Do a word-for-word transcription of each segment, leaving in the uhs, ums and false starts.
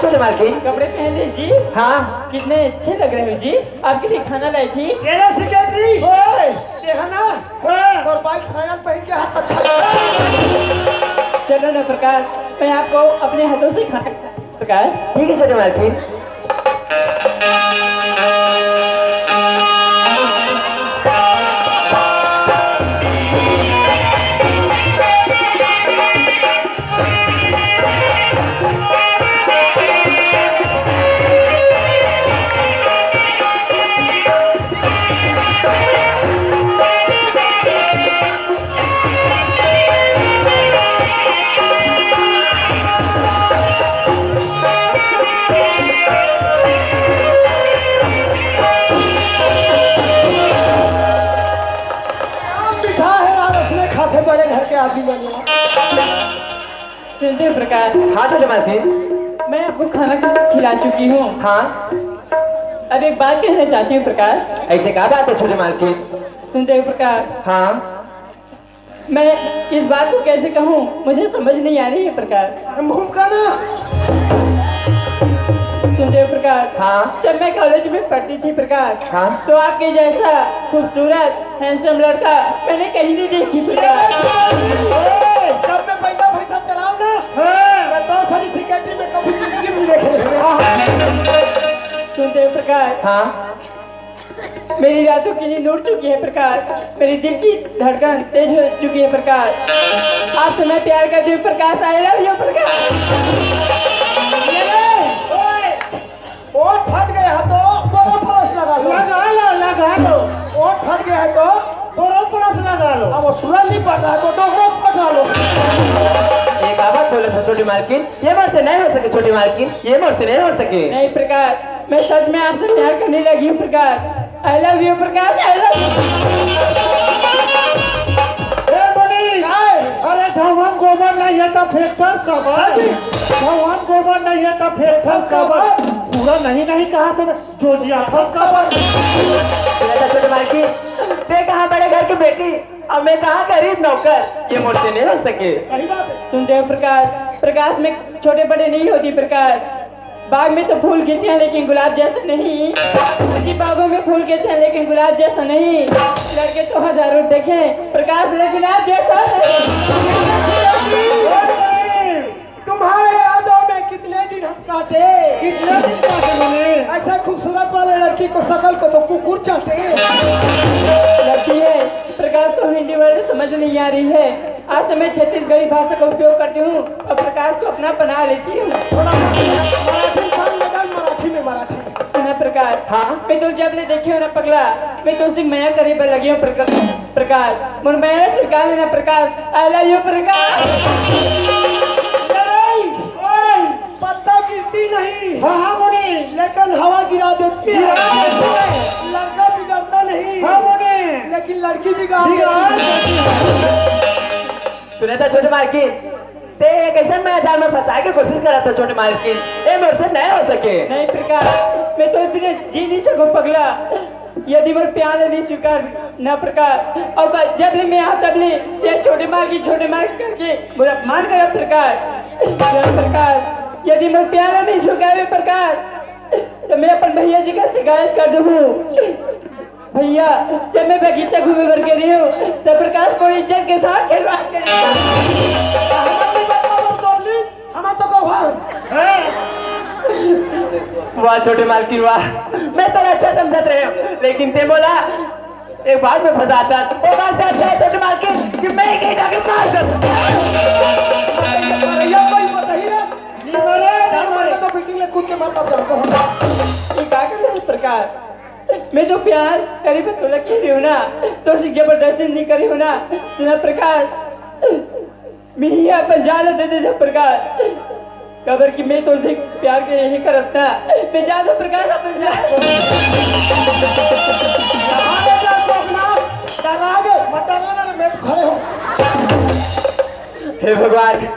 छोटे मालकिन। कपड़े पहन ले जी। हाँ। कितने अच्छे लग रहे हो जी। आपके लिए खाना लाई थी। ये रे सेक्रेटरी। ओए। ये है ना? हाँ। और बाइक साइकिल पहन के हाथ अच्छा। चलो ना प्रकाश, मैं आपको अपने हाथों से खाना, प्रकाश। ठीक है छोटे मालकिन। मीठा है यार, अपने खाते बड़े घर के आदमी बन गया। सुनते हो प्रकाश? हाँ छोटे मालकिन। मैं आपको खाना खा- खिला चुकी हूँ। हाँ। अब एक बात कहना चाहती हूँ प्रकाश। ऐसे क्या बात है छोटे मालकिन? सुनते हो प्रकाश? हाँ। मैं इस बात को कैसे कहूँ, मुझे समझ नहीं आ रही है प्रकाश। हम घूम का ना। सुनते हो प्रकाश? हाँ। जब मैं कॉलेज में पढ़ती थी प्रकाश, हाँ। तो आपके जैसा खूबसूरत, हैंडसम लड़का मैंने कहीं नहीं देखी प्रकाश। ओए, जब मैं पैदा भैंसा चराऊं ना, हाँ। मैं तो सारी सेक्रेटरी में कभी जिंदगी में नहीं देखे। सुनते हो प्रकाश? हाँ। मेरी रातों की नींद उड़ चुकी है प्रकाश, मेरी दिल की धड़कन तेज हो चुकी है प्रकाश। आपसे मैं प्यार करती हूँ प्रकाश, I love you प्रकाश। ये ले, ओए, ओठ फट गया तो बोरो प्लस लगा लो। लगा लो, लगा लो। ओठ फट गया है तो बोरो प्लस लगा लो। अब वो तुरंत नहीं पड़ रहा है तो डोकरो फटा लो। एक आवाज बोले था छोटी मालकिन, ये मोर से नहीं हो सके छोटी मालकिन, ये मोर से नहीं हो सके। नहीं प्रकाश, मैं सच में आपसे प्यार करने लगी हूँ प्रकाश। I love you Prakash, I love you। ए मुनि, काय? अरे झौवन गोबर नहीं है तो फेंकथस काबर? हाँ जी। झौवन गोबर नहीं है तो फेंकथस काबर? पूरा नहीं नहीं कहा था ना, जोजियाथस काबर? बेटा छोटे मालकिन, ते कहाँ बड़े घर की बेटी, अब मैं कहाँ गरीब नौकर, ये मोर से नहीं हो सके। सही बात है। सुनते हो प्रकाश, प्रकाश में छोटे बड़े नहीं होती प्रकाश। बाग में तो फूल खिलते हैं लेकिन गुलाब जैसा नहीं। जी बागों में फूल खिलते हैं लेकिन गुलाब जैसा नहीं। लड़के तो हजारों देखे प्रकाश, लेकिन आप जैसा नहीं। तुम्हारे यादों में कितने दिन हम काटे। कितने दिन काटे मैंने? ऐसा खूबसूरत वाले लड़की को, शकल को तो कुकुर चाटे। लड़की है प्रकाश को हिंदी वर्ड समझ नहीं आ रही है। आज से मैं छत्तीसगढ़ी भाषा का उपयोग करती हूँ और प्रकाश को अपना बना लेती हूँ। थोड़ा मराठी में सांग लगा, मराठी में, मराठी में। सुना प्रकाश, हाँ? मैं तो जब ले देखी हूँ ना पगला, मैं तो उसे मया करे बर लगी हूँ प्रकाश। प्रकाश, मोर मया स्वीकार लेना प्रकाश, I love you प्रकाश। अरे, ओए, पत्ता गिरती नहीं। हाँ, हाँ, मुनि। लेकिन हवा गिरा देती है। गिरा देती है। लड़का बिगड़ता नहीं। हाँ, मुनि। लेकिन लड़की बिगाड़ बिगाड़ देती है। देती है। सुने तो छोटे मालकिन, ते एक ऐसा मैं जाल में फंसाए के कोशिश करा था छोटे मालकिन, ये मेरे से नहीं हो सके। नहीं प्रकाश, मैं तो बिना जी नहीं सकूं पगला। यदि मोर प्यार नहीं स्वीकार ना प्रकाश, और जब ले मैं आप तब ले ये छोटे मालकिन, छोटे मालकिन करके मोर अपमान करा प्रकाश। प्रकाश, यदि मोर प्यार नहीं स्वीकार प्रकाश, तो मैं अपन भैया जी का शिकायत कर दूँ। भैया, जब मैं बगीचा घूमे बर गे रही हूँ, तो प्रकाश मोर इज्जत के साथ खिलवाड़ कर दिया। हम तो कहूँ, वाह छोटे मालकिन वाह, मैं तो अच्छा समझत रहे हूँ, लेकिन ते मोला एक बात में फंसाता, वो बात से अच्छा है छोटे मालकिन कि मैं ही कहीं जाके मार सकता। ये कोई बताइए। नहीं मरे, नहीं मरे। तो बिल्डिंग में कूद के मरता जाऊंगा। ये का कर रहे हो प्रकाश? मैं तो प्यार करी, मैं तोला कह रही हूँ ना, तो सिर्फ जबरदस्ती नहीं करी हूँ ना। सुना प्रकाश, मैं ही अपन जान दे दे प्रकाश, काबर कि मैं तो सिर्फ प्यार के यही करत ना। मैं जान दो प्रकाश, अपन जान। डरा गए, मत डराना रे, मैं तो खड़े हूँ। हे भगवान,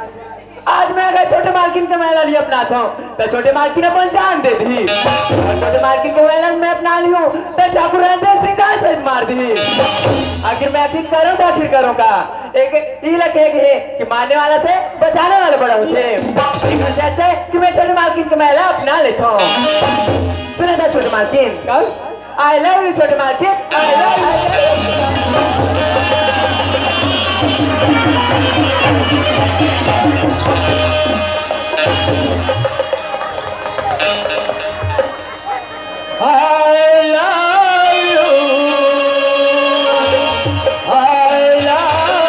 आज मैं अगर छोटे मालकिन के महल ली अपनात हूँ, तो छोटे मालकिन अपन जान दे दी। और छोटे मालकिन के महल मैं अपना ली हूँ, तो ठाकुर रणधीर सिंह जान से मार दी। आखिर मैं आखिर करूँ तो आखिर करूँ का? ठीक है, इही ला कहे गे हे कि मारने वाला से बचाने वाला बड़ा होथे। इही से अच्छा हे कि मैं छोटे मालकिन के महल ला अपना लेथों। सुने तो छोटे मालकिन। का? I love you छोटे मालकिन, I love you। I love you, I love you, I love you।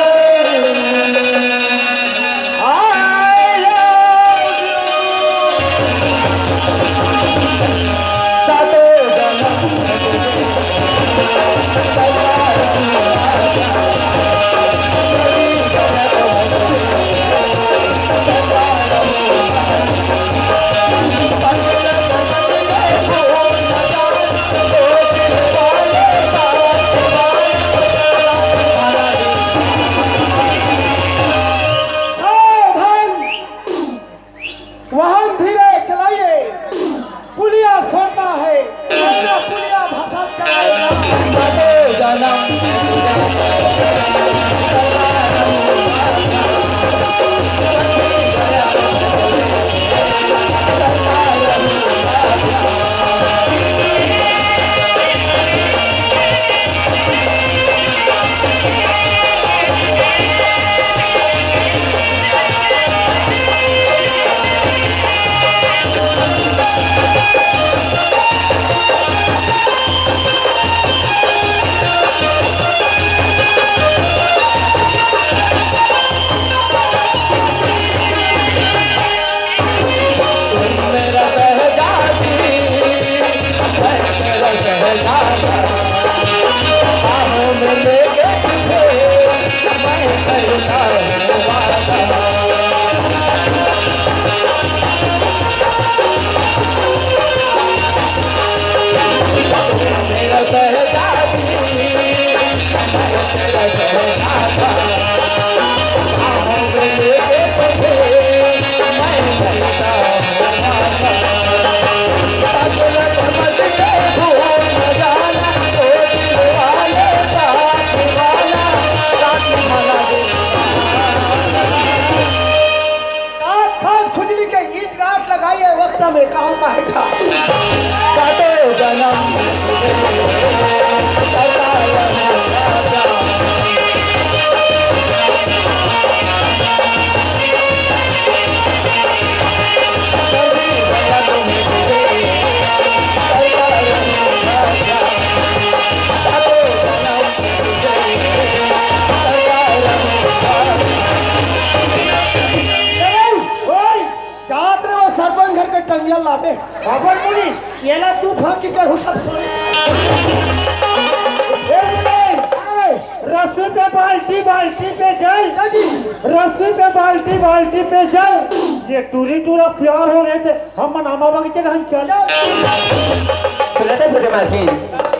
सावधान! वाहन धीरे चलाइए, पुलिया छोटा है, वरना पुलिया भसक जाएगा। खास खुजली के ईंट गांठ लगाइए, वक्त में काम आएगा। काटो जन्म ओए, जात रे वो सरपंच घर के टंगिया लाबे। बाबर मुनि, येला तू फांकी करहू तब सुनी। ए मुनि, ए, रस्सी पे बाल्टी, बाल्टी पे जल। का जी? रस्सी पे बाल्टी, बाल्टी पे जल। ये टूरी टूरा प्यार हो गए थे, हम मनामा बगीचे रहन चल। सुनत हे छोटे मालकिन?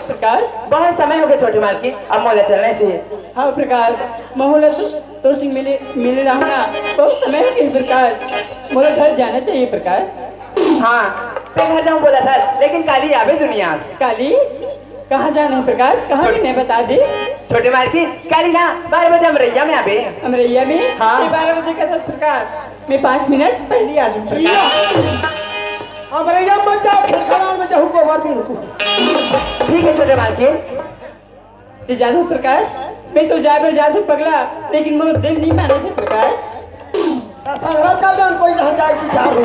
प्रकाश? बहुत समय हो गए छोटे मालकिन, अब मोला चलना चाहिए। हाँ प्रकाश, महू ला तो, तोर संग मिले, मिले रहना बहुत समय हो गए प्रकाश, मोला घर जाना चाहिए प्रकाश। हाँ, ते घर जाऊँ बोला था, लेकिन काली आबे दुनिया। काली? कहाँ जाना है प्रकाश? कहाँ छोटे मिलना है बता दे। छोटे मालकिन, काली ना बारह बजे अमरैया में आबे। अमरैया में? हाँ। ये बारह बजे का था प्रकाश, मैं पाँच मिनट पहले आ जाऊँ प्रकाश। अमरैया मत जाओ, खिड़खड़ा में जाहू, गोबर भी रुकू। ठीक है छोटे मालकिन। ये जादू प्रकाश, मैं तो जाए बर जादू पगला, लेकिन मोर दिल नहीं माने थे प्रकाश। संघरा चल दे, कोई ना जाए विचार हो।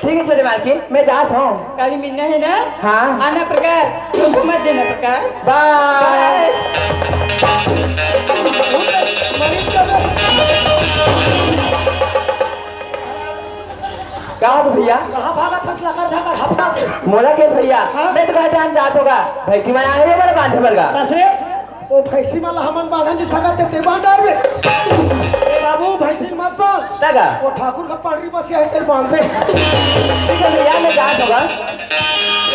ठीक है छोटे मालकिन, मैं जात हूँ। काली मिलना है ना? हाँ। आना प्रकाश, रुको मत देना प्रकाश। बाय। बाय। का हो भैया? कहाँ भागत हस लकर झकर हफ्ता के? मोला के भैया? हाँ? मैं तो घर जान जात होगा। भैंसी मन आए हे बड़ा बांधे बर गा। कस रे? वो भैंसी मन ला हमन बांधन जी सकत ते, ते बांध डार बे। ए बाबू, भैंसी मत बांध। तगा? वो ठाकुर का पड़री बस यही तेल बांध बे। ठीक है भैया, मैं जात होगा।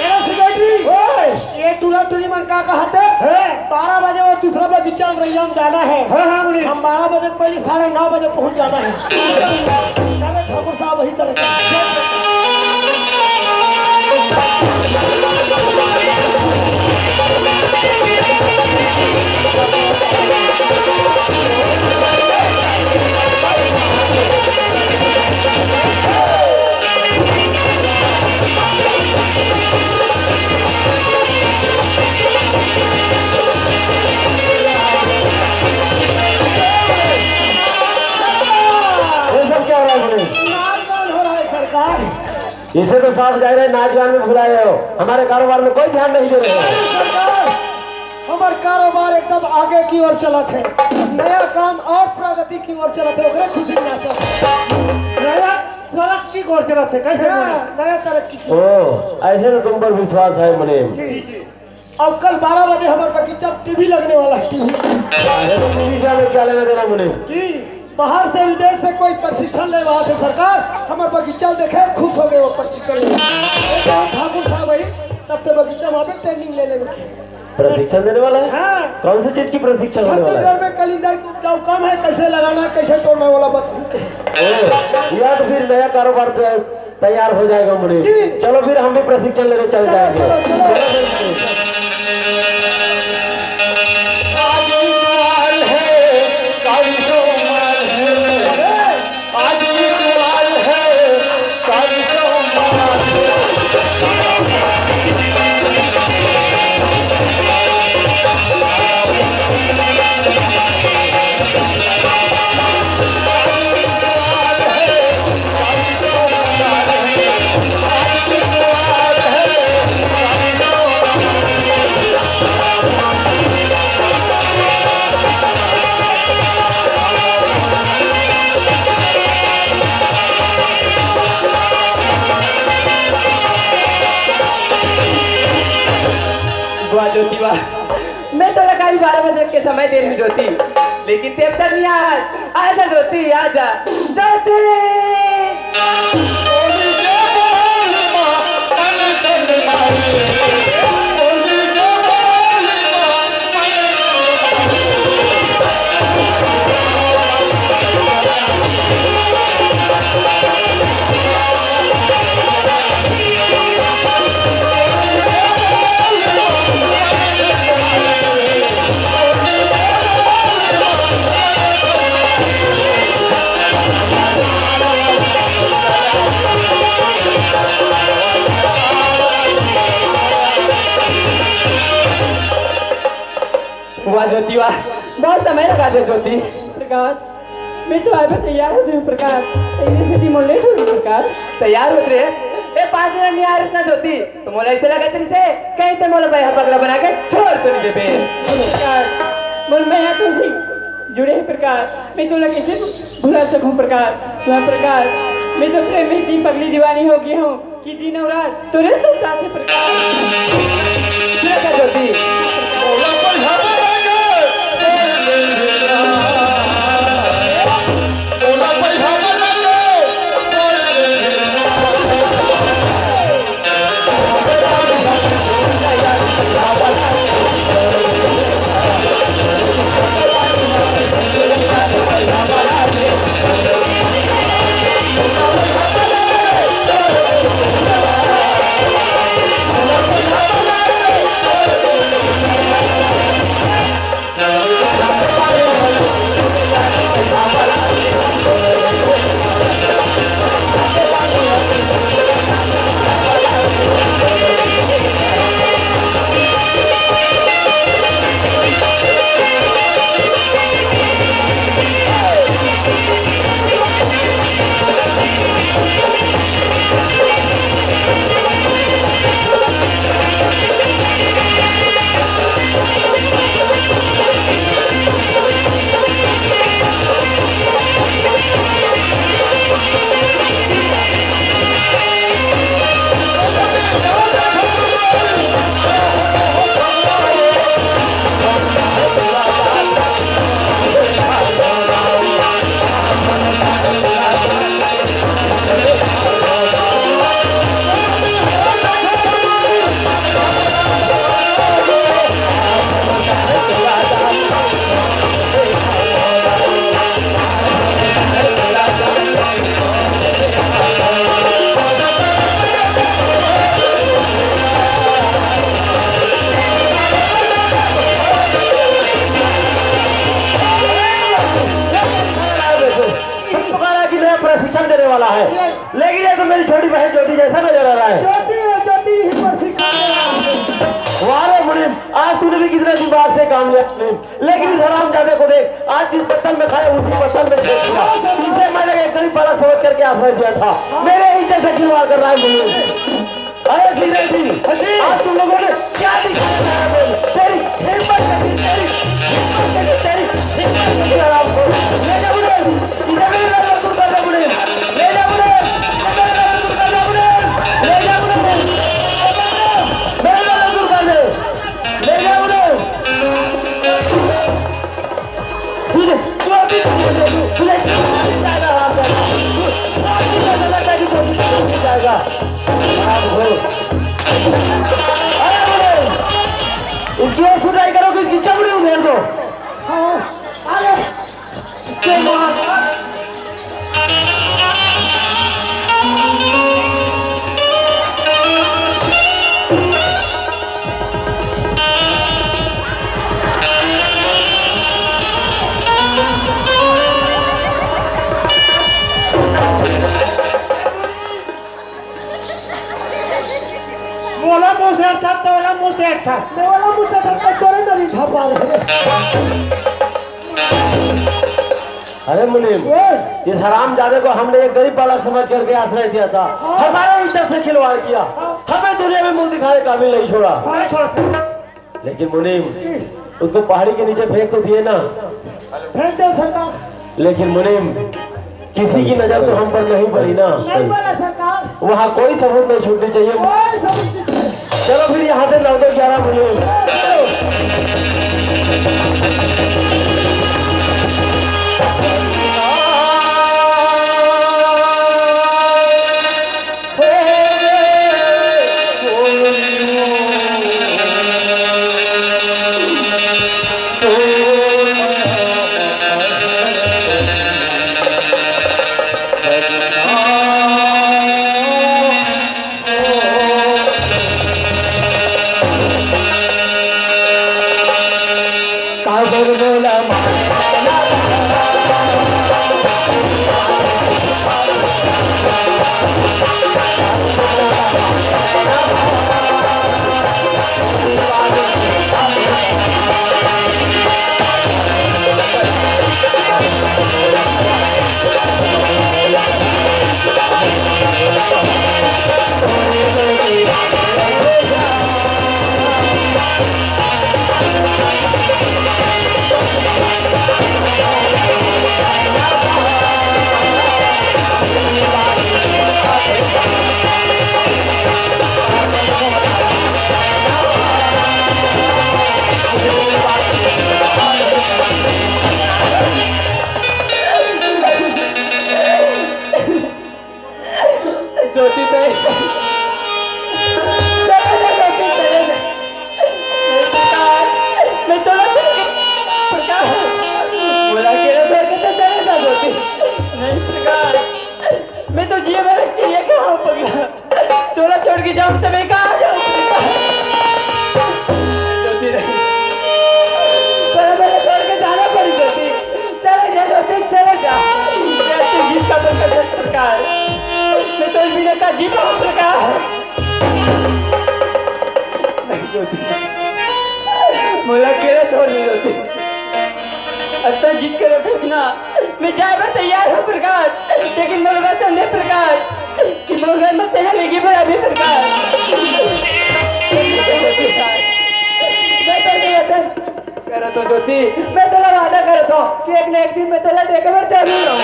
ए सेक्रेटरी, ओए! ये टूरा टूरी मन का कहते? हैं? बारह बजे वो दूसरा बगीचा अमरैया में जाना है। हाँ, हाँ, बोलिए। हम बारह बजे के पहले साढ़े नौ बजे पहुंच जाना है। चले ठाकुर साहब, वही चले। इसे तो साफ जाहिर है, नाच गान में भुलाए हो, हमारे कारोबार में कोई ध्यान नहीं दे रहे हो। सरकार, हमर कारोबार एकदम आगे की ओर चलत हे, नया काम और प्रगति की ओर चलत हे, ओकरे खुशी में नाचत हे। नया तरक्की की ओर चलत हे, कैसे हाँ, बोले? नया तरक्की की। ओ, ऐसे तो तुम पर विश्वास है मुनीम। जी, जी। अब कल बारह बजे हमर बगीचा में टीवी लगने वाला है, टीवी। अरे तो टीवी से हमें क्या लेना देना मुनीम? जी, बाहर से विदेश से कोई प्रशिक्षण लेवा आथे सरकार, हमर बगीचा देखे खुश हो गए वो प्रशिक्षण लेवा। एक और ठाकुर साहब भाई, तब ते बगीचा वहाँ पे ट्रेनिंग ले लेवे। प्रशिक्षण देने वाला है? हाँ। कौन सी चीज की प्रशिक्षण होने वाला है? छत्तीसगढ़ में कलिंदर की उपजाऊ कम है, कैसे लगाना है, कैसे तोड़ना है वाला बता। ओ, या तो फिर नया कारोबार पे तैयार हो जाएगा मुनीम। जी। चलो फिर हम भी प्रशिक्षण लेने चल चलो, जाएंगे। चलो, चलो। चलो फिर। आज इतवार है, काल सोमवार है। आज इतवार है, काल सोमवार है। वाह ज्योति वाह, मैं तोला काली बारह बजे के समय दे रही ज्योति, लेकिन ते अब तक नहीं आया। आजा ज्योति, आजा ज्योति। वाह ज्योति वाह, बहुत समय लगा दे ज्योति। प्रकाश, मैं तो आए बर तैयार होत रहेंव प्रकाश, इन्हें से मोर लेट हो गई प्रकाश। तैयार होत रहे? ए, पाँच मिनट नहीं आ रहे ना ज्योति, तो मोला ऐसे लगत रहिसे कहीं ते मोला बइहा बगला बना के छोड़ तो नहीं देबे। प्रकाश, मोर मया तो से जुड़े हे प्रकाश, मैं तोला कैसे भुला सकूं प्रकाश? सुन प्रकाश, मैं तो प्रेम में इतनी पगली दीवानी हो गई हूँ कि दिन और रात तोरे सुनता थे प्रकाश। सुन का ज्योति। तुम पुकारा कि मैं प्रशिक्षण देने वाला है, लेकिन ये तो मेरी छोटी बहन ज्योति जैसा नजर आ रहा है। ज्योति है, ज्योति। वाह रे मुनीम, आज तूने भी कितने दिन बाद से काम लिया मुनीम। लेकिन इस हरामजादे को देख, आज जिस पत्तल में खाया उसी पत्तल में छेद किया। इसे मैंने एक गरीब बालक समझ करके आश्रय दिया था, मेरे इज्जत से खिलवाड़ कर रहा है मुनीम। अरे धीरे जी, आज तुम लोगों ने क्या दिखाया है? तेरी हिम्मत कैसी, तेरी हिम्मत कैसी, तेरी हिम्मत कैसी, हरामखोर। ले जा उन्हें, इधर ले जा, दूर कर दे उन्हें। ले जा उन्हें, इधर ले जा, दूर कर दे उन्हें। ले जा उन्हें, ले जा उन्हें, ले जा, दूर कर दे। ले जा उन्हें। तुझे, तू अभी, तुझे, तुझे जाएगा, हरामजादा। तू फांसी का सजा काट के तू जाएगा। हरामखोर। अरे बोले, इसकी और सुनाई करो कि इसकी चमड़ी उधेड़ दो। हाँ, अरे, क्या बात। मोला मुंह से अर्थात तोला मुंह से अर्थात। मोला मुंह से अर्थात तोरे नली धपा रहे। अरे मुनीम, ए! इस हरामजादे को हमने एक गरीब बालक समझ करके आश्रय दिया था, हाँ। हमारे इज्जत से खिलवाड़ किया, हाँ। हमें दुनिया में मुंह दिखाने काबिल नहीं छोड़ा। हाँ, छोड़। लेकिन मुनीम, उसको पहाड़ी के नीचे फेंक तो दिए ना। फेंक दे सरकार। लेकिन मुनीम, किसी की नजर तो हम पर नहीं पड़ी ना। नहीं पड़ा सरकार। वहाँ कोई सबूत नहीं छूटनी चाहिए। कोई सबूत नहीं। चलो फिर यहाँ से नौ दो ग्यारह मुनीम। ज्योति भाई, चले जा ज्योति, चले जा। नहीं प्रकाश, मैं तोला छोड़ के, प्रकाश, मोला अकेला छोड़ के तो चले जा ज्योति। नहीं प्रकाश, मैं तो जिए मरे के लिए कहाँ हूँ पगला? तोला छोड़ के जाऊँ तो मैं कहाँ जाऊँ? ज्योति नहीं, तोला मेरे छोड़ के जाना पड़ी ज्योति। चले जा ज्योति, चले जा। मैं तो जीत का बंदा हूँ प्रकाश, मैं तो बिना का जीत हूँ प्रकाश। नहीं ज्योति, मोला अकेला छोड़ दे ज्योति। अब तो जीत कर रखे ना। मैं जाए बर तैयार हूँ प्रकाश, लेकिन मोर बर तो नहीं प्रकाश, कि मोर घर में तेरा लेगी बर अभी प्रकाश। मैं तो नहीं वचन करत हूँ ज्योति, मैं तोला वादा करत हूँ कि एक न एक दिन मैं तोला देखे बर जरूर आऊँ।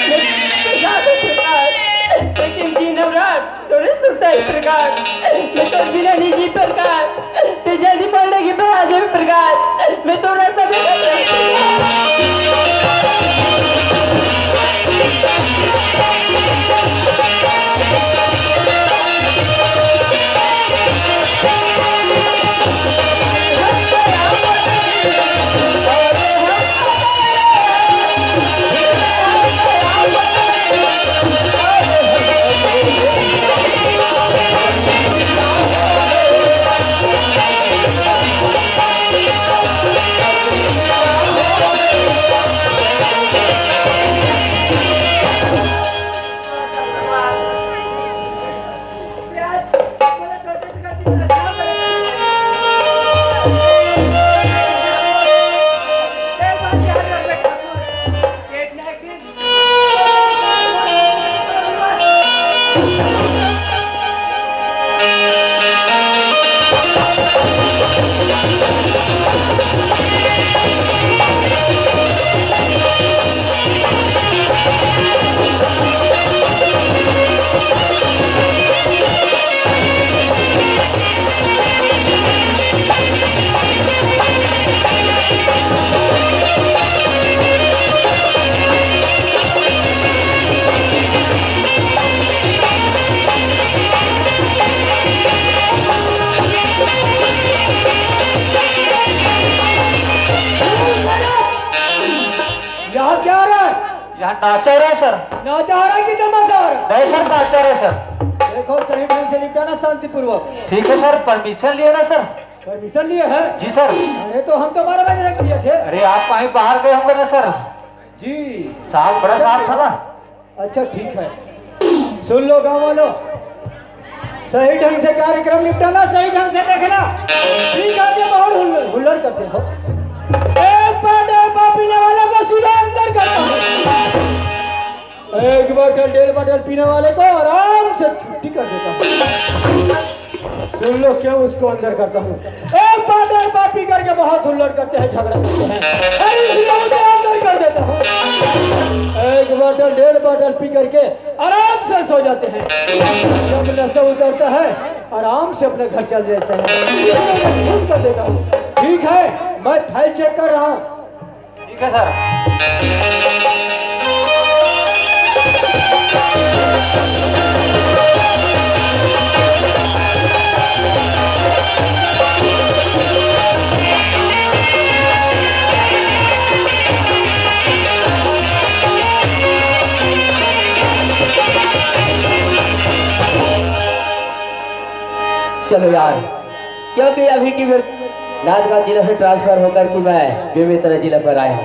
मैं प्रकाश हूँ प्रकाश, लेकिन दिन और रात तोरे सुरता ही प्रकाश, मैं तो बिना नहीं जी प्रकाश, ते जल्दी पढ़ने की पढ़ा दे प्रकाश, मैं तो रास्ता भी यहाँ क्या हो रहा है? यहाँ नाचा हो रहा है सर। नाचा हो रहा है कि तमाशा हो रहा है? नहीं सर, नाचा हो रहा है सर। देखो, सही ढंग से निपटाना, शांतिपूर्वक। ठीक है सर, परमिशन लिए ना सर। परमिशन लिए है? जी सर। अरे, तो हम तो बारह बजे रख दिए थे। अरे, आप कहीं बाहर गए होंगे ना सर। जी। साफ, बड़ा साफ था ना। अच्छा, ठीक है। सुन लो गाँव वालों, सही ढंग से कार्यक्रम निपटाना, सही ढंग से देखना। ठीक है, ये बहुत हुल्लड़, हुल्लड़ करते हो। एक बार डेढ़ बार पीने वाले को सीधा अंदर करता हूँ। एक बोतल डेढ़ बोतल पीने वाले को आराम से छुट्टी कर देता हूँ। सुन लो, क्यों उसको अंदर करता हूँ। एक बार डेढ़ बार पी करके बहुत हुल्लड़ करते हैं, झगड़ा करते हैं, अरे, इसलिए उसे अंदर कर देता हूँ। एक बोतल डेढ़ बोतल पी करके आराम से सो जाते हैं। जब नशा उतरता है, आराम से अपने घर चल जाते हैं। इसलिए मैं छुट्टी कर देता हूँ। ठीक है, मैं फाइल चेक कर रहा हूँ। ठीक है सर। चलो यार, क्योंकि अभी की मेरे नांदगांव जिला से ट्रांसफर होकर के मैं बेमेतरा जिला पर आया हूँ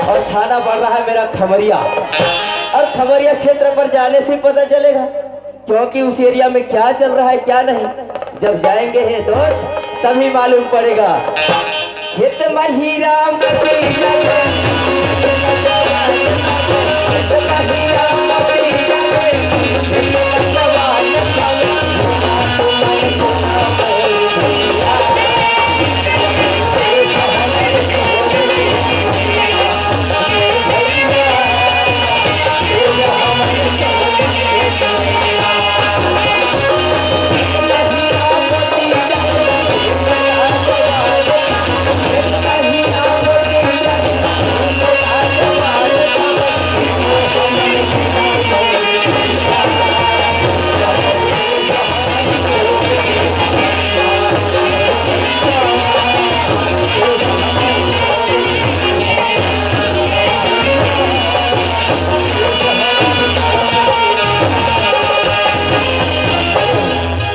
और थाना पड़ रहा है मेरा खमरिया। और खमरिया क्षेत्र पर जाने से पता चलेगा, क्योंकि उस एरिया में क्या चल रहा है, क्या नहीं। जब जाएंगे हे दोस्त, तभी मालूम पड़ेगा। हित मही राम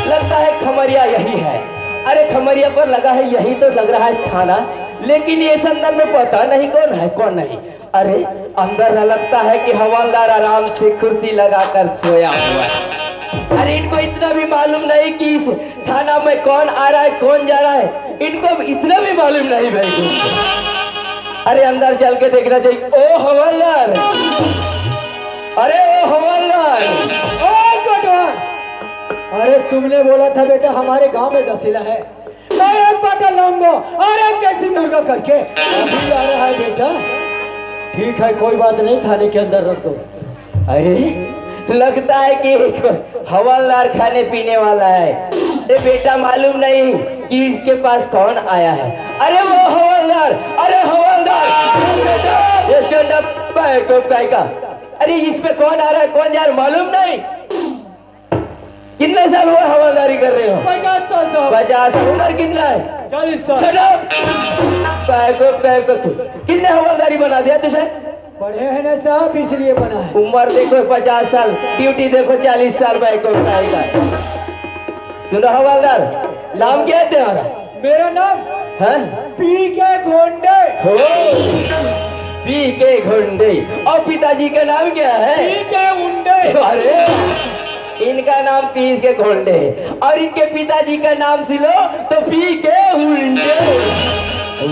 लगता है खमरिया यही है। अरे, खमरिया पर लगा है, यही तो लग रहा है थाना, लेकिन ये अंदर में पता नहीं कौन है, कौन नहीं। अरे, अंदर न लगता है कि हवलदार आराम से कुर्सी लगाकर सोया हुआ है। अरे, इनको इतना भी मालूम नहीं कि इस थाना में कौन आ रहा है, कौन जा रहा है, इनको इतना भी मालूम नहीं भाई। अरे, अंदर चल के देखना चाहिए। ओ हवलदार, अरे ओ हवलदार, ओ कोटवार, अरे, तुमने बोला था बेटा, हमारे गांव में दसेला है, मैं एक बाटा लाऊंगा और एक देसी मुर्गा करके अभी ला रहा है बेटा। ठीक है, कोई बात नहीं, थाने के अंदर रख दो। अरे, लगता है कि हवलदार खाने पीने वाला है। अरे बेटा, मालूम नहीं कि इसके पास कौन आया है। अरे वो हवलदार, अरे हवलदार, ये stand up बैठो, काय का? अरे, इस पे कौन आ रहा है, कौन जा रहा है, मालूम नहीं। कितने साल हुआ हवलदारी कर रहे हो? पचास साल साहब। पचास साल। उम्र कितना है? चालीस साल। Shut up! Backup, backup. किसने हवलदारी बना दिया तुझे? पढ़े हैं ना साहब, इसलिए बना है। उम्र देखो पचास साल, ड्यूटी देखो चालीस साल, बैकअप का है। सुनो हवलदार, नाम क्या है तुम्हारा? मेरा नाम है? पी के घोंडे। हो, पी के घोंडे। और पिताजी का नाम क्या है? पी के उंडे। अरे, इनका नाम पीस के घोंडे है और इनके पिताजी का नाम सुन लो तो पी के उंडे।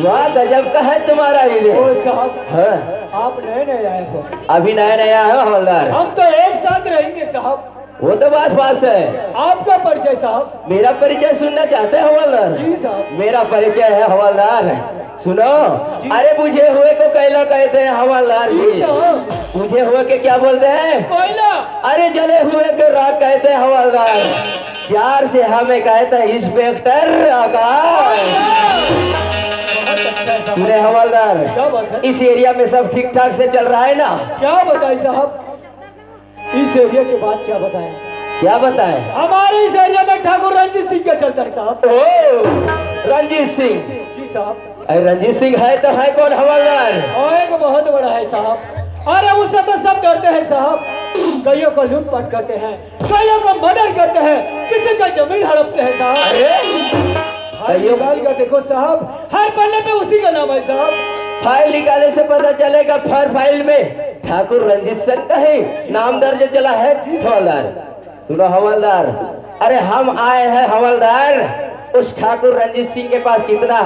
वाह, गजब का है तुम्हारा ये। ओ साहब, हाँ। आप नए नए आए हो। अभी नया नया है हवलदार। हम तो एक साथ रहेंगे साहब। वो तो बात पास है। आपका परिचय साहब? मेरा परिचय सुनना चाहते हैं हवलदार? जी साहब। मेरा परिचय है हवलदार, सुनो। जी। अरे, बुझे हुए को कोयला कहते हैं हवलदार जी जी। साहब। बुझे हुए के क्या बोलते हैं? कोयला। अरे, जले हुए को राख कहते हैं हवलदार। प्यार से हमें कहते हैं इंस्पेक्टर आकाश। बहुत अच्छा है साहब। सुने हवलदार, क्या बात है? इस एरिया में सब ठीक ठाक से चल रहा है ना? क्या बताए साहब, इस एरिया के बात क्या बताएं? क्या बताएं? हमारे इस एरिया में ठाकुर रंजीत सिंह का चलता है साहब। ओ, रंजीत सिंह। जी साहब। अरे, रंजीत सिंह है तो है कौन हवलदार? और एक बहुत बड़ा है साहब। अरे, उससे तो सब डरते हैं साहब। कईयों को लूटपाट करते हैं, कईयों को मर्डर करते हैं, किसी का जमीन हड़पते हैं साहब। अरे, फाइल कईयों निकाल कर देखो साहब, हर पन्ने पे उसी का नाम है साहब। फाइल निकाले से पता चलेगा, हर फाइल में ठाकुर रंजीत सिंह का ही नाम दर्ज चला है हवलदार। सुनो हवलदार, अरे, हम आए हैं हवलदार, उस ठाकुर रंजीत सिंह के पास कितना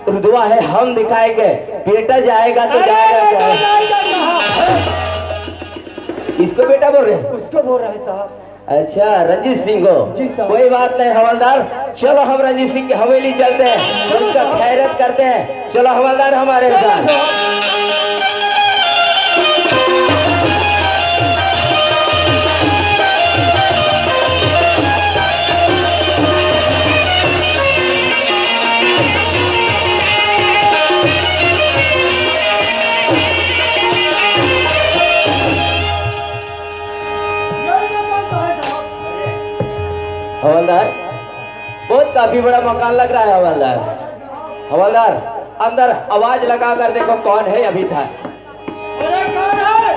रुतबा है हम दिखाएंगे। बेटा जाएगा तो अरे, जाएगा, बेटा जाएगा। जाएगा कहाँ? इसको बेटा बोल रहे हैं? उसको बोल रहे हैं साहब। अच्छा, रंजीत सिंह को। जी साहब। कोई बात नहीं हवलदार, चलो हम रंजीत सिंह की हवेली चलते हैं, उसका खैरत करते हैं। चलो हवलदार हमारे साथ। हवलदार, बहुत काफी बड़ा मकान लग रहा है हवलदार। हवलदार, अंदर आवाज लगा कर देखो कौन है अभी था। अरे कौन है?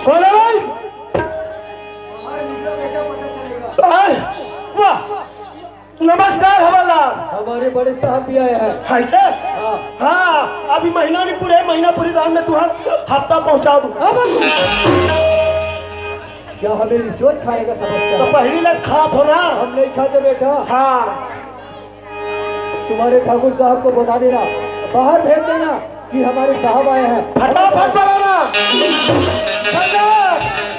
कौन है भाई? अरे, वाह, नमस्कार हवलदार। हमारे बड़े साहब भी आए हैं। है सर? हाँ। हाँ, अभी महीना नहीं पूरे, महीना पूरी दान में तुम्हारा हफ्ता पहुंचा दूं। अब क्या हमें रिश्वत खाएगा समझता तो है? पहली लग खात हो ना। हम नहीं खाते बेटा। हाँ। तुम्हारे ठाकुर साहब को बता देना, बाहर भेज देना कि हमारे साहब आए हैं। फटाफट चलाना। सरदार,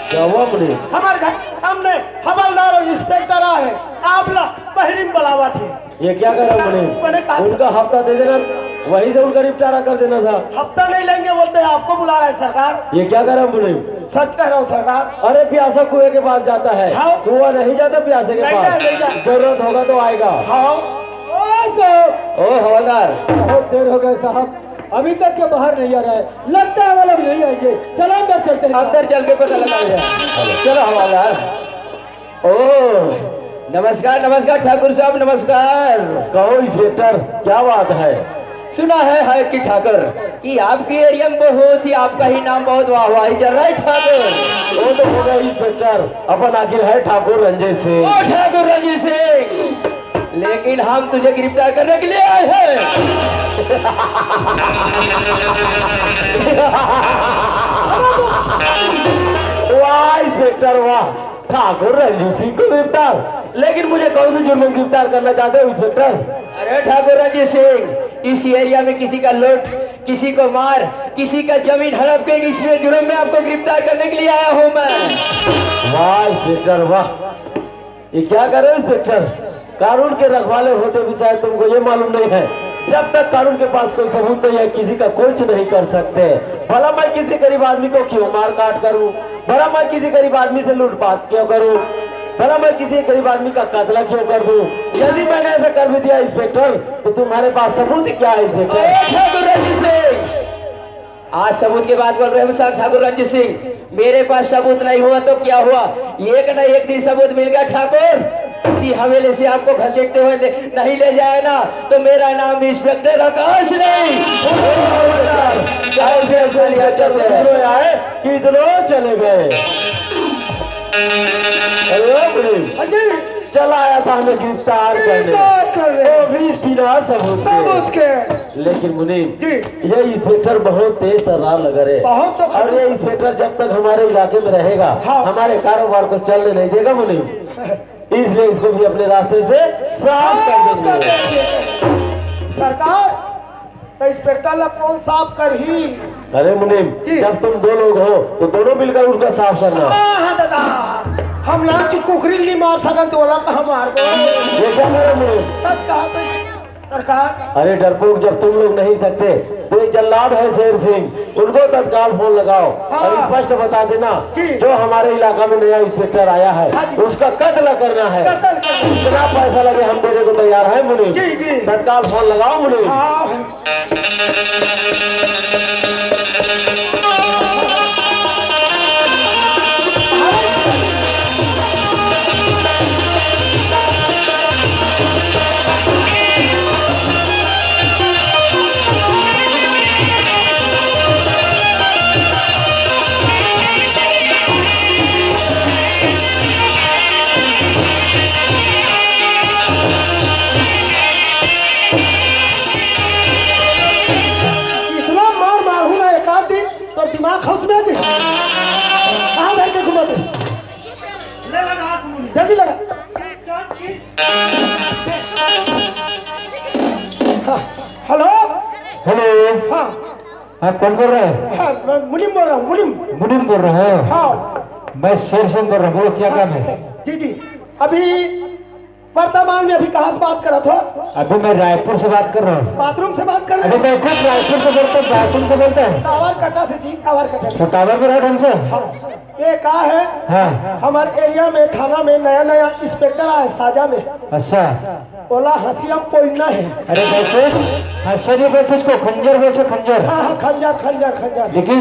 क्या हुआ मुनीम? हमारे घर के सामने हवलदार और इंस्पेक्टर आए हैं। आप ला बहरीन बुलावा थे। ये क्या कर रहे हो मुनीम? मैंने कहा उनका हफ्ता दे देना, वहीं से उनका निपटारा कर देना था। हफ्ता नहीं लेंगे बोलते हैं, आपको बुला रहा है सरकार। ये क्या कर रहे हो मुनीम? सच कह रहा हूँ सरकार। अरे प्यासा कुएं के पास जाता है, हाँ। कुआं नहीं जाता प्यासे के नहीं पास। जाए, नहीं जाए। जरूरत होगा तो आएगा। हाँ। ओ साहब। ओ हवलदार। बहुत देर हो गए साहब, अभी तक के बाहर नहीं आ रहा है। लगता है वो लोग नहीं आएंगे। चलो अंदर चलते हैं। अंदर चल के पता लगा लिया। चलो हवलदार। ओ, नमस्कार, नमस्कार ठाकुर साहब, नमस्कार। कहो इंस्पेक्टर, क्या बात है? सुना है, है कि ठाकुर कि आपके एरिया में बहुत ही आपका ही नाम बहुत वाहवाही चल रहा है ठाकुर। वो तो हो गया इंस्पेक्टर, अपन आखिर है ठाकुर रंजीत सिंह। ओ ठाकुर रंजीत सिंह, लेकिन हम तुझे गिरफ्तार करने के लिए आए हैं। वाह इंस्पेक्टर वाह, ठाकुर रंजीत सिंह को गिरफ्तार। लेकिन मुझे कौन से जुर्म में गिरफ्तार करना चाहते हो इंस्पेक्टर? अरे ठाकुर रंजीत सिंह, इस एरिया में किसी का लूट, किसी को मार, किसी का जमीन हड़प के, इसमें जुर्म में आपको गिरफ्तार करने के लिए आया हूँ मैं। वाह इंस्पेक्टर वाह, ये क्या कर रहे हो इंस्पेक्टर? कानून के रखवाले होते भी शायद तुमको ये मालूम नहीं है, जब तक कानून के पास कोई सबूत नहीं है, किसी का कुछ नहीं कर सकते। भला मैं किसी गरीब आदमी को क्यों मार काट करूं? भला मैं किसी गरीब आदमी से लूटपाट क्यों करूं? भला मैं किसी गरीब आदमी का कत्ल क्यों कर दूं? यदि मैंने ऐसा कर भी दिया इंस्पेक्टर, तो तुम्हारे पास सबूत क्या है इंस्पेक्टर? अरे ठाकुर रंजीत सिंह, आज सबूत की बात बोल रहे हो साहब ठाकुर रंजीत सिंह। मेरे पास सबूत नहीं हुआ तो क्या हुआ, एक ना एक दिन सबूत मिल गया ठाकुर। इसी हवेली से आपको घसीटते हुए ले, नहीं ले जाए ना तो मेरा नाम इंस्पेक्टर आकाश नहीं। चलो, चलो, चलो, आए कि इधरो चले गए। अरे ओ मुनीम, हाँ जी। चला आया था हमें गिरफ्तार करने। गिरफ्तार करने। वो भी बिना सबूत के। सबूत के। लेकिन मुनीम, जी। ये इंस्पेक्टर बहुत तेज तर्रार लग रहे हैं। बहुत तो और ये इंस्पेक्टर जब तक हमारे इलाके में रहेगा, हाँ। हमारे कारोबार को चलने नहीं देगा मुनीम। इसलिए इसको भी अपने रास्ते से साफ कर देंगे। सरकार, तो इंस्पेक्टर ला कौन साफ करही? अरे मुनीम, जी। जब तुम दो लोग हो तो दोनों मिलकर उसका साफ करना। हाँ, हाँ, दादा। नाम की कुकरी नहीं मार सकत, तो ओला कहाँ मारबो? ये क्या बोले मुझे? सच कहा तो सरकार। अरे डरपोक, जब तुम लोग नहीं सकते तो ये जल्लाद है शेर सिंह, उनको तत्काल फोन लगाओ हाँ। और स्पष्ट बता देना कि जो हमारे इलाका में नया इंस्पेक्टर आया है हाँ जी। उसका कत्ल करना है। कत्ल करना। जितना पैसा लगे हम देने को तैयार है मुनीम। जी, जी। तत्काल फोन लगाओ मुनीम। हाँ। इतना मार मारू ना एक आध दिन, तो दिमाग खस में जी। कहाँ धर के घुमा दे? जल्दी लगा। हाँ, हेलो। हेलो। हाँ। हाँ, कौन बोल रहे हैं? हाँ, मैं मुनीम बोल रहा हूँ, मुनीम। मुनीम बोल रहे हो? हाँ। मैं शेर सिंह बोल रहा हूँ, बोलो, क्या काम है? जी, जी। अभी वर्तमान में अभी कहाँ से बात कर रहा था? अभी मैं रायपुर से बात कर रहा हूँ। बाथरूम से बात कर रहे अभी हैं? मैं खुद रायपुर से बोलता हूँ, बाथरूम से बोलता हूँ। टावर कटा थे जी, टावर कटा थे। तो टावर पे रहो ढंग से। हाँ। ये कहा है, हाँ। हमारे एरिया में, थाना में नया नया इंस्पेक्टर आया है, साजा में। अच्छा। बोला हंसिया पोइना है। अरे बोलते, हंसिया नहीं बोलते इसको, खंजर बोलते, खंजर। हाँ, हाँ, खंजर, खंजर, खंजर। लेकिन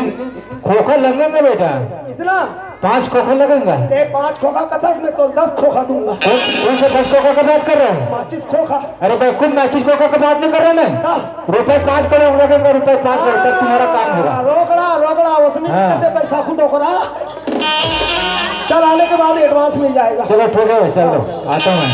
खोखा लगेगा बेटा। इतना? पाँच खोखा लगेगा। ए, पाँच खोखा कथा में तो दस खोखा दूंगा। कौन, कौन से दस खोखा का बात कर रहे हैं? माचिस खोखा। अरे भाई, कुछ माचिस खोखा का बात नहीं कर रहे मैं। हाँ। रुपए पाँच करोड़ लगेगा, रुपए पाँच करोड़ तक तुम्हारा काम होगा। हाँ, रोकड़ा, रोकड़ा, उसने हाँ। कितने पैसा खुद रोकड़ा? चल, आने के बाद एडवांस मिल जाएगा। चलो, ठीक है, चलो, आता हूँ मैं।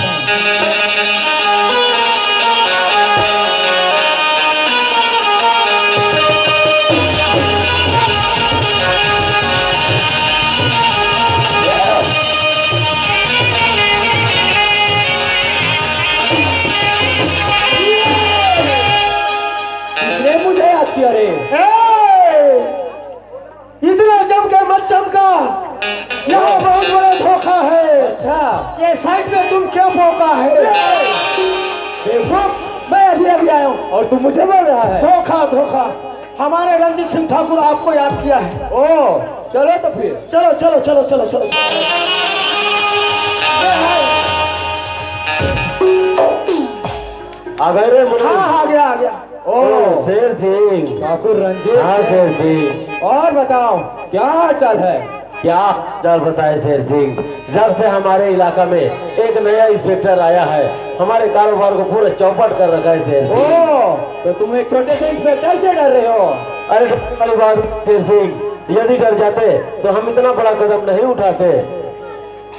ये मुझे याद किया रे। ए! इतना जम के मत चमका, यहाँ बहुत बड़ा धोखा है। अच्छा। ये साइड में तुम क्या मौका है? बेवकूफ, मैं अभी अभी आया हूँ और तू मुझे बोल रहा है धोखा, धोखा। हमारे रणजीत सिंह ठाकुर आपको याद किया है। ओ, चलो तो फिर। चलो, चलो, चलो, चलो, चलो। आ गए रे मुनीम? हाँ, आ गया, आ गया। ओ, ओ, शेर सिंह। ठाकुर रंजीत हाँ, सिंह। शेर सिंह। और बताओ, क्या हाल चाल है? क्या हाल चाल बताए शेर सिंह, जब से हमारे इलाका में एक नया इंस्पेक्टर आया है, हमारे कारोबार को पूरा चौपट कर रखा है शेर सिंह। ओ, तो तुम एक छोटे से इंस्पेक्टर से डर रहे हो? अरे, डरने वाली बात शेर सिंह, यदि डर जाते तो हम इतना बड़ा कदम नहीं उठाते।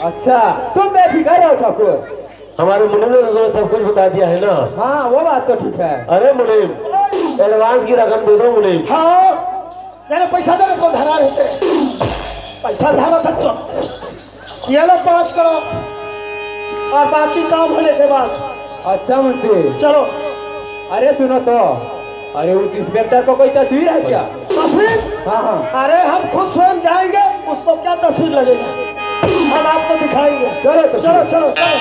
अच्छा, तुम बेफिक्र रहो ठाकुर। हमारे मुनीम ने तो तुम्हें सब कुछ बता दिया है ना? हाँ, वो बात तो ठीक है। अरे मुनीम, एडवांस की रकम दे दो मुनीम। हाँ, यानी पैसा देने को धरा रहते। पैसा धरा था तो ये लो पाँच करोड़, और बाकी काम होने के बाद। अच्छा मुंशी। चलो। अरे सुनो तो, अरे उस इंस्पेक्टर को कोई तस्वीर है क्या? तस्वीर? हाँ, हाँ। अरे हम खुद स्वयं जाएंगे, उसको क्या तस्वीर लगेगा, हम आपको दिखाएंगे। चलो तो चलो, फिर। चलो, चलो।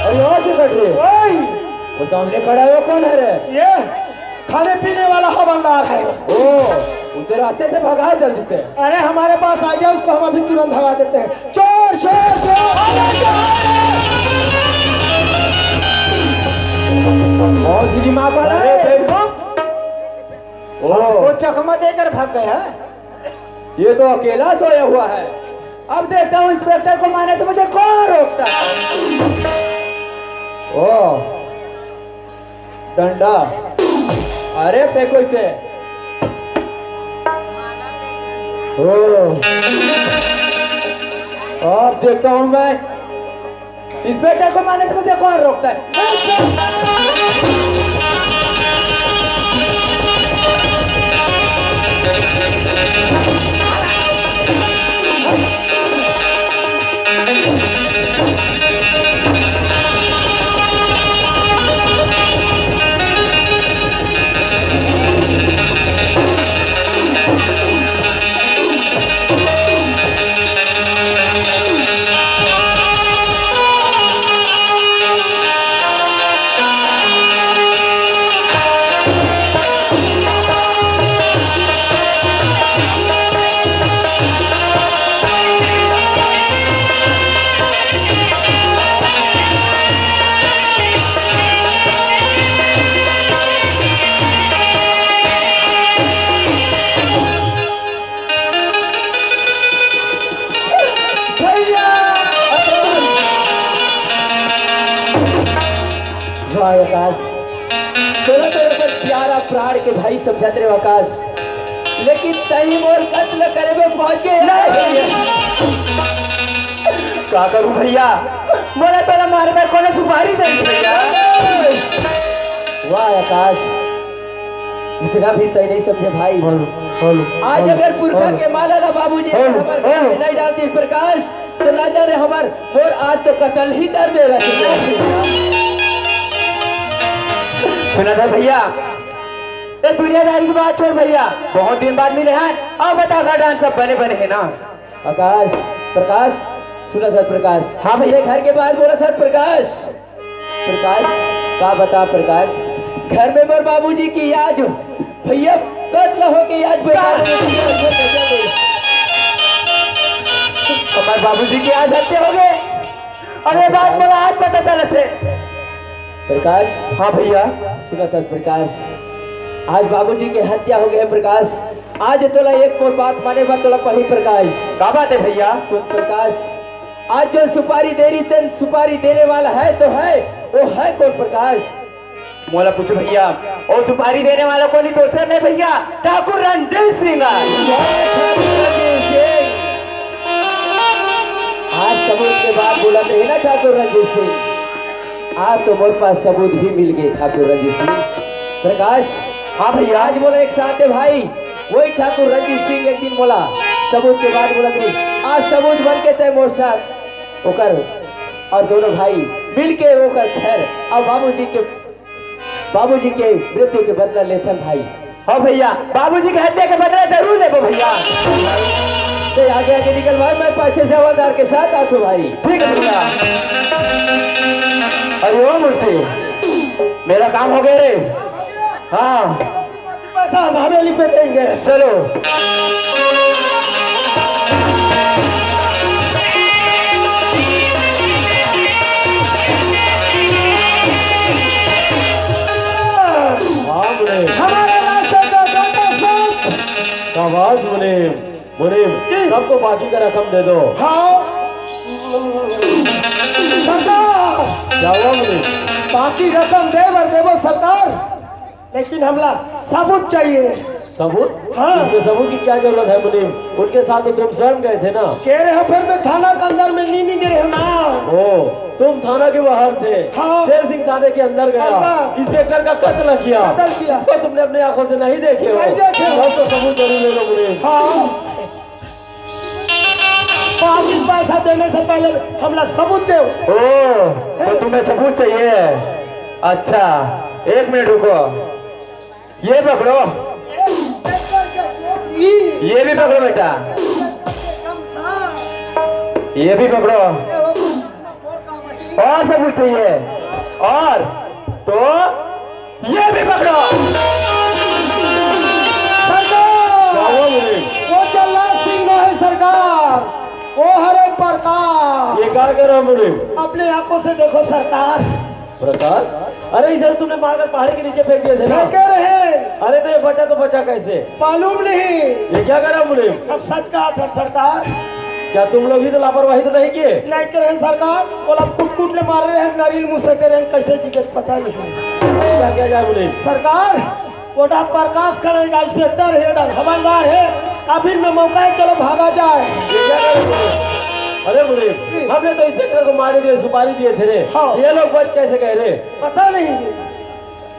अरे यहाँ से कट रहे। ओए! वो सामने खड़ा है, वो कौन है रे? ये खाने पीने वाला हवलदार है। ओ, उसे रास्ते से भगा जल्दी से। अरे हमारे पास आ गया, उसको हम अभी तुरंत भगा देते हैं। चोर, चोर, चोर। बहुत ही दिमाग वाला है। अरे, ओ। वो चकमा देकर भाग गया। ये तो अकेला सोया हुआ है। अब देखता हूँ इंस्पेक्टर को मारने से मुझे कौन रोकता है। ओ, डंडा। अरे फेंको इसे। ओ, अब देखता हूँ मैं। इंस्पेक्टर को मारने से मुझे कौन रोकता है? वाह आकाश, तोला तो अपन प्यारा प्राण के भाई समझत रहे आकाश, लेकिन तहीं मोर कत्ल करे में पहुंच गए। नहीं भैया, का करूं भैया, मोला तोला मारे बर कोनो सुपारी दे भैया। वाह आकाश, इतना भी तय नहीं समझे भाई। हेलो, हेलो, आज हेलो, अगर पुरखा हेलो। के माला ला बाबूजी हेलो, हमारे घर में हेलो। नहीं डालती प्रकाश, तो ना जाने हमार मोर आज तो कत्ल ही कर देगा। सुना था भैया, ये दुनियादारी की बात छोड़ भैया, बहुत दिन बाद मिले हैं। अब बता घर डांस सब बने बने है ना? आकाश, प्रकाश, सुना था प्रकाश। हाँ भैया। ये घर के बाहर बोला था प्रकाश। प्रकाश, का बता प्रकाश, घर में मोर बाबूजी की आज भैया कत्ल हो के आज बेकार हो गई। हमारे बाबूजी की आज हत्या हो गई। अरे बात बोला, आज पता चला थे। प्रकाश। हाँ भैया। सुना था प्रकाश, आज बाबूजी के हत्या हो गए प्रकाश। आज तोला एक और बात माने बा तोला पही प्रकाश। का बात है भैया? सुन प्रकाश, आज जो सुपारी दे रही तेन सुपारी देने वाला है तो है, वो है कौन प्रकाश? मोला पूछ भैया, वो सुपारी देने वाला कोई दूसर नहीं भैया, ठाकुर रणजीत सिंह है। आज सबूत के बाद बोला थे ना ठाकुर रणजीत सिंह, आज तो मोर पास सबूत भी मिल गए ठाकुर रणजीत सिंह। प्रकाश। हाँ भैया। आज बोला एक साथ है भाई, वही ठाकुर रणजीत सिंह एक दिन बोला, सबूत के बाद बोला थे, आज सबूत बन के तय मोर साथ ओकर और दोनों भाई मिल के ओकर खैर और बाबूजी के, बाबूजी के मृत्यु के बदला लेथन भाई। हाँ भैया, बाबूजी के हत्या के बदला जरूर लेबो भैया। ते आगे आगे निकल भाई, मैं पाछे से हवलदार के साथ आथो भाई। ठीक है भैया। अरे ओ मुंशी, मेरा काम हो गया रे। हाँ। पैसा हम हवेली पे देंगे। चलो। हाँ, बोले। हमारे रास्ते का गंदा सांप। शाबाश मुनीम। मुनीम, जी। तब तो बाकी का रकम दे दो। हाँ। सरकार। क्या हुआ मुनीम? बाकी रकम दे बर देबो सरकार, लेकिन हमला सबूत चाहिए। सबूत? हाँ। इसमें सबूत की क्या जरूरत है मुनीम? उनके साथ तो तुम स्वयं गए थे ना। कह रहे हो फिर मैं थाना के अंदर में नहीं, नहीं गए हो ना। ओ, तुम थाना के बाहर थे। हाँ। शेर सिंह थाने के अंदर गया। अंदर। इंस्पेक्टर का कत्ल किया। कत्ल किया। इसको तुमने अपने आंखों से नहीं देखे हो। नहीं देखे हो। तब तो सबूत जरूर ले लो मुनीम। हाँ। पाकिट पैसा देने से पहले हमला सबूत दो। ओ, तो तुम्हें सबूत चाहिए? अच्छा, एक मिनट रुको, ये पकड़ो, ये भी पकड़ो बेटा, ये भी पकड़ो। और सबूत चाहिए? और तो ये भी पकड़ो। सरकार! क्या हुआ मुनीम? वो जल्लाद सिंह है सरकार, वो हरे प्रकाश। ये क्या कर रहा मुनीम? अपने आंखों से देखो सरकार। प्रकाश? अरे इधर तुमने मारकर पहाड़ी के नीचे फेंक दिए थे ना? फेंके रहे। अरे तो ये बचा तो बचा कैसे? मालूम नहीं। ये क्या कर रहा मुनीम? अब सच कहा था सरकार। क्या तुम लोग ही तो लापरवाही तो नहीं किए? नहीं करे सरकार, बोला कुट कुट ले मारे रहे, नरील मुंह से करे, कैसे जी के पता नहीं। क्या किया जाए मुनीम? सरकार, कोटा प्रकाश करेगा, इंस्पेक्टर है, हवलदार है, अभी में मौका है, चलो भागा जाए। ये क्या कर रहे मुनीम? अरे मुनीम, हमने तो इंस्पेक्टर को मारने के लिए सुपारी दिए थे रे। हाँ। ये लोग बच कैसे गए रे? पता नहीं।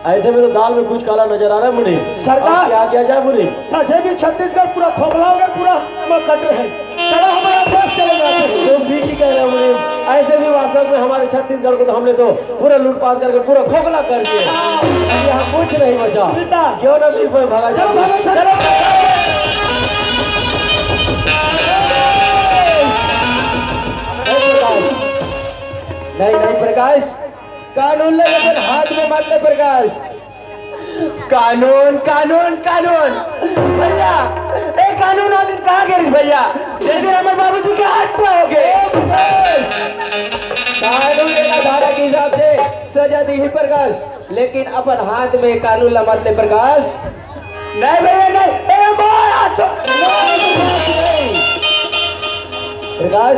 ऐसे में तो दाल में कुछ काला नजर आ रहा है मुनीम। सरकार। अब क्या किया जाए मुनीम? तैसे भी छत्तीसगढ़ पूरा खोखला हो गया, पूरा मकट रहे। चलो हमारा देश चले जाते हैं। तुम ठीक ही कह रहे हो मुनीम। ऐसे भी वास्तव में हमारे छत्तीसगढ़ को तो हमने तो पूरा लूटपाट करके पूरा खोखला कर दिया। अब यहाँ कुछ नहीं बचा। बेटा। क्यों ना भी कोई भागा चलो जाए। भागो, चलो। चलो। नहीं प्रकाश, नहीं, नहीं प्रकाश, कानून ले अपन हाथ में मत ले प्रकाश। कानून, कानून, कानून। भैया, ए कानून आदमी कहाँ गिरिस भैया? जैसे हमारे बाबूजी के हाथ पे हो गए। कानून के धारा के हिसाब से सजा दी ही प्रकाश, लेकिन अपन हाथ में कानून ला मत ले प्रकाश। नहीं भैया, नहीं। ए, मार, अच्छा। प्रकाश,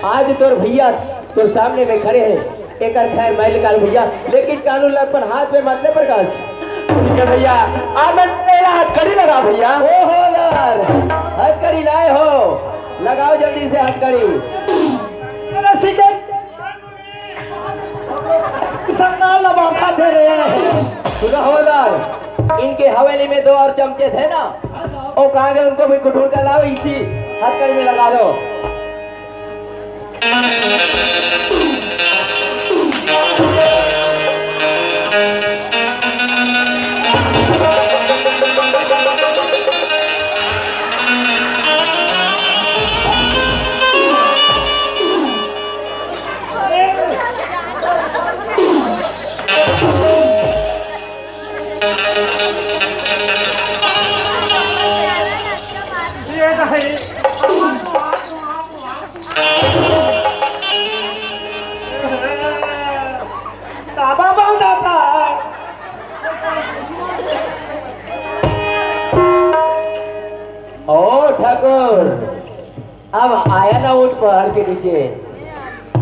आज तोर भैया तोर सामने में खड़े हैं, एकर खैर मैं निकाल भैया, लेकिन कानून ला अपन हाथ में मत ले प्रकाश। ठीक है भैया, आप मैं मेरा हथकड़ी लगा भैया। ओ हवलदार, हथकड़ी लाए हो, लगाओ जल्दी से हथकड़ी। तेरा सिकंदर सरकार ला माथा दे रहे हैं। सुनो हवलदार, इनके हवेली में दो और चमचे थे ना, वो कहाँ गए? उनको भी ढूंढ कर लाओ, इसी हथकड़ी में लगा दो। ओ ठाकुर, अब आया ना ऊंट पहाड़ के नीचे।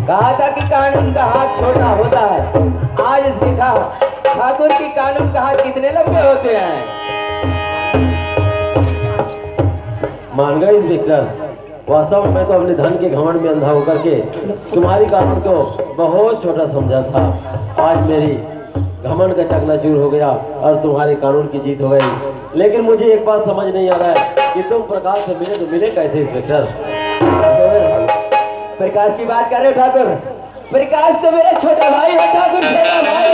कहा था कि कानून का हाथ छोटा होता है, आज देखा ठाकुर की कानून का हाथ कितने लंबे होते हैं। मान गए इंस्पेक्टर, वास्तव में मैं तो अपने धन के घमंड में अंधा होकर के तुम्हारी कानून को बहुत छोटा समझा था। आज मेरी घमंड का चकनाचूर हो गया और तुम्हारे कानून की जीत हो गई। लेकिन मुझे एक बात समझ नहीं आ रहा है कि तुम प्रकाश से मिले तो मिले कैसे इंस्पेक्टर? प्रकाश की बात कर रहे हो ठाकुर? प्रकाश तो मेरा छोटा भाई है ठाकुर, छोटा भाई।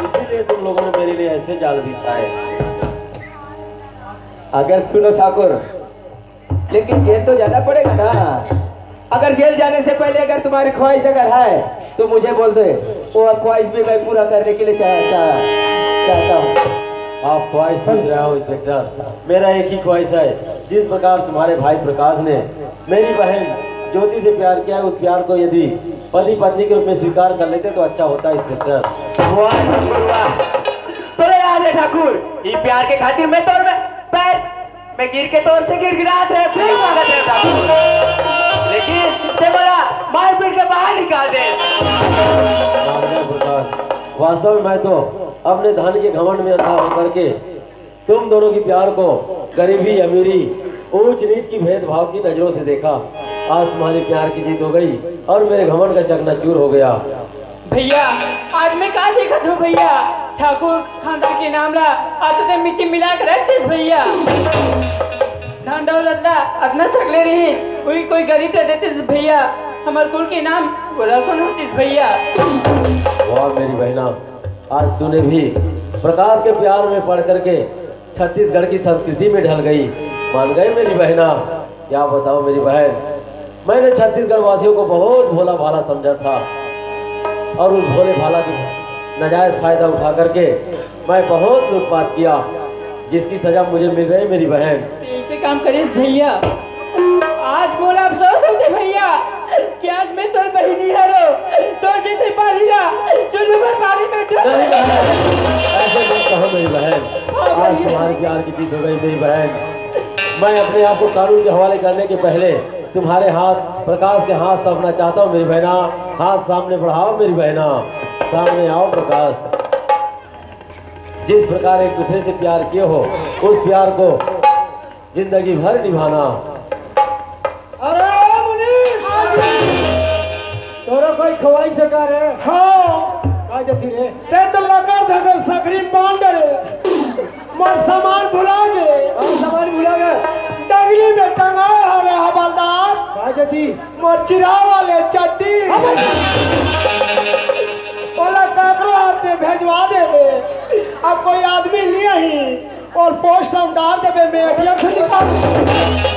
इसीलिए तुम लोगों ने मेरे लिए ऐसे जाल बिछाए। अगर सुनो ठाकुर, लेकिन जेल तो जाना पड़ेगा ना। अगर जेल जाने से पहले अगर तुम्हारी ख्वाहिश अगर है तो मुझे बोल दे, वो ख्वाहिश भी मैं पूरा करने के लिए चाह, चाह, चाहता हूँ। आप ख्वाहिश पूछ रहे हो इंस्पेक्टर, मेरा एक ही ख्वाहिश है, जिस प्रकार तुम्हारे भाई प्रकाश ने मेरी बहन ज्योति से प्यार किया है, उस प्यार को यदि पति पत्नी के रूप में स्वीकार कर लेते तो अच्छा होता इंस्पेक्टर। वाह ठाकुर वाह। तोरे याद है ठाकुर, ई प्यार के खातिर मैं तोर में पैर मैं गिर के तोर से गिड़गिड़ात रहे, भीख मांगत रहे ठाकुर। लेकिन ते मोला मार पीट के बाहर निकाल दे। मार दे प्रकाश, वास्तव में मैं तो अपने धन के घमंड में अंधा होकर के तुम दोनों की प्यार को गरीबी, अमीरी, ऊंच नीच की भेदभाव की नजरों से देखा। आज तुम्हारे प्यार की जीत हो गई और मेरे घमंड का चकनाचूर हो गया। भैया, आज मैं का देखत हूँ भैया, ठाकुर खानदान के नाम ला आज तो मिट्टी मिला के रख देस भैया। धन दौलत ला अतना सकले रही, कोई कोई गरीब रह देते भैया, हमार कुल के नाम रोशन होतीस भैया। वाह मेरी बहना, आज तूने भी प्रकाश के प्यार में पड़ करके छत्तीसगढ़ की संस्कृति में ढल गई। मान गए मेरी बहना, क्या बताओ मेरी बहन, मैंने छत्तीसगढ़ वासियों को बहुत भोला भाला समझा था और उस भोले भाला की नाजायज फायदा उठा करके मैं बहुत लूटपाट किया, जिसकी सजा मुझे मिल रही मेरी बहन। ऐसे काम करिस भैया, आज मोला अफसोस होते भैया कि आज मैं तोर बहिनी हरो, तोर जैसे पानी ला चुल्लू में पानी में डूब। नहीं बहन, ऐसे मत कहो मेरी बहन। हाँ आज भैया। तुम्हारे प्यार की जीत हो गई मेरी बहन। मैं अपने आप को कानून के हवाले करने के पहले तुम्हारे हाथ प्रकाश के हाथ सौंपना चाहता हूँ मेरी बहना। हाथ सामने बढ़ाओ मेरी बहना, सामने आओ प्रकाश। जिस प्रकार एक दूसरे से प्यार किए हो, उस प्यार को जिंदगी भर निभाना। अरे मुनीश, तोरा कोई खवाई सका रे? हाँ। का जथी रे? ते तो लकर धकर सकरी बांध रे। मोर सामान भुला गे। कौन सामान भुला गे? डगरी में टंगाए हवे हवलदार। का जथी? मोर चिरा वाले चड्डी। ओला काकरो हाथ में भेजवा देबे। अब कोई आदमी लिए ही और पोस्ट हम डाल देबे, मैं एटीएम से निकाल।